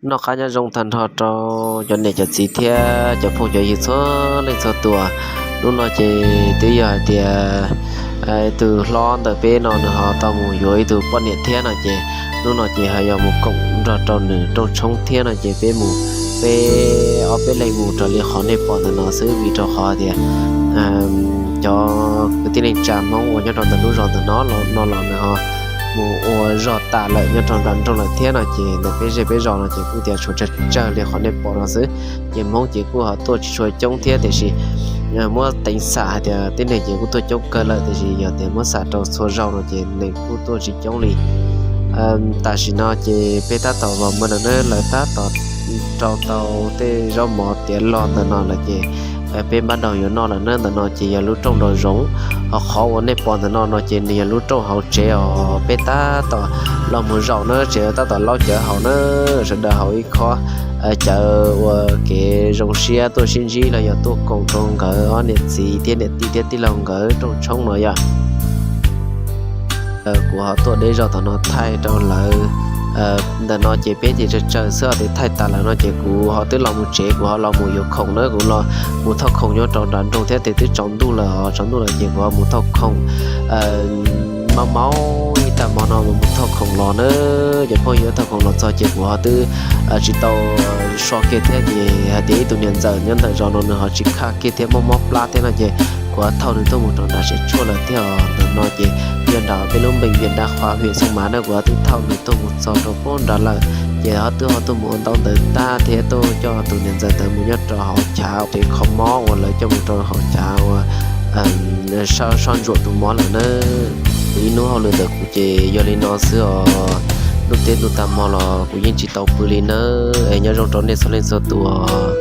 Noj qab nyob zoo tag nrho rau cov niam cov txiv thiab cov phooj cov ywg txhua leej txhua tus. Hnub no ces twb yog hais tias tus hlob ntawm peb no nws ho tau mus yuav ib tug poj niam thiab no ces hnub no ces ho yog mus koom nrog rau nws rooj tshoob thiab no ces peb mus, peb ob peb leeg mus raws li qhov nej pom ntawm no xwb, vim rau qhov tias cov kwv tij neej tsa Hmoob uas nyob rau ntawm lub zos ntawm no no los nws ho mus ua zog tas lawm nyob rau nram nroog lawm thiab no ces ntawm peb zej peb zos no ces kuj tias tshuav tsawg tsawg li qhov nej pom no xwb. Ces Hmoob ces kuj ho tuaj tsis tshua coob thiab tiam sis muab teev xam hais tias tib neeg ces kuj tuaj coob kawg lawm tiam sis yog tias muab xam rau txhua zaus no ces neeg kuj tuaj tsis coob li. Tam sim no ces peb tab tom los mus ntawm no, lawv tab tom rau tau tej zaub mov tiav log ntawm no lawm ces peb npaj daug yuav noj lawm na. Ntawm no ces yog lub rooj nraum zoov, ho qhov uas nej pom ntawm no no ces nws yog lub rooj hauv tsev os. Peb tab tom los mus zaum na, tsev tab tom laub cawv haus na, sawv daws haus ib khob cawv ua kev zoo siab tuaj sib ntsib los yog tuaj koom rau nkawd ob niam txiv thiab niam tij thiab tij laug nkawd rooj tshoob no yom. Kuv ho tuaj deb zog tom no thaij rau lawv. Ntawm no ces peb ces tsawg tsawg xwb, ho tes thaij tas lawm no ces kuv ho twb los mus tsev, kuv ho los mus yuav khoom na, kuv los mus thauj khoom nyob rau nram nroog thiab tes twb tsaus ntuj lawm os, tsaus ntuj lawm ces kuv ho mus thauj khoom maub maub ib tag hmo no mus thauj khoom los na. Cov phooj ywg, thauj khoom los txog ces kuv ho twb tsis tau so kiag thiab ces hais tias ib tug niam ntxawm nyob ntawm zos no nws ho tsis khaj kiag thiab mob mob plab thiab no ces kuv ho thauj nws tuaj mus rau nram siab tshuaj lawm thiab os. Ntawm no ces yog nram peb lub npeej viam dab qhuav hwm xoo mav na, kuv ho twb thauj nws tuaj mus txog rau pem nrad lawm. Ces ho twb ho tuaj mus ua ntaub ntawv tag thiab tuaj coj tus niam ntxawm ntawd mus nyob rau hauv chav tes kho mob uas lawv coj mus rau hauv chav uas soj ntsuam tus mob lawm na. Kuv ib hnub hauj lwm ntawm kuv ces yog li no xwb os. Ntuj teb ntuj tag hmo los kuv yeej tsis tau pw li nawb. Es nyob zoo rau nej txhua leej txhua tus os.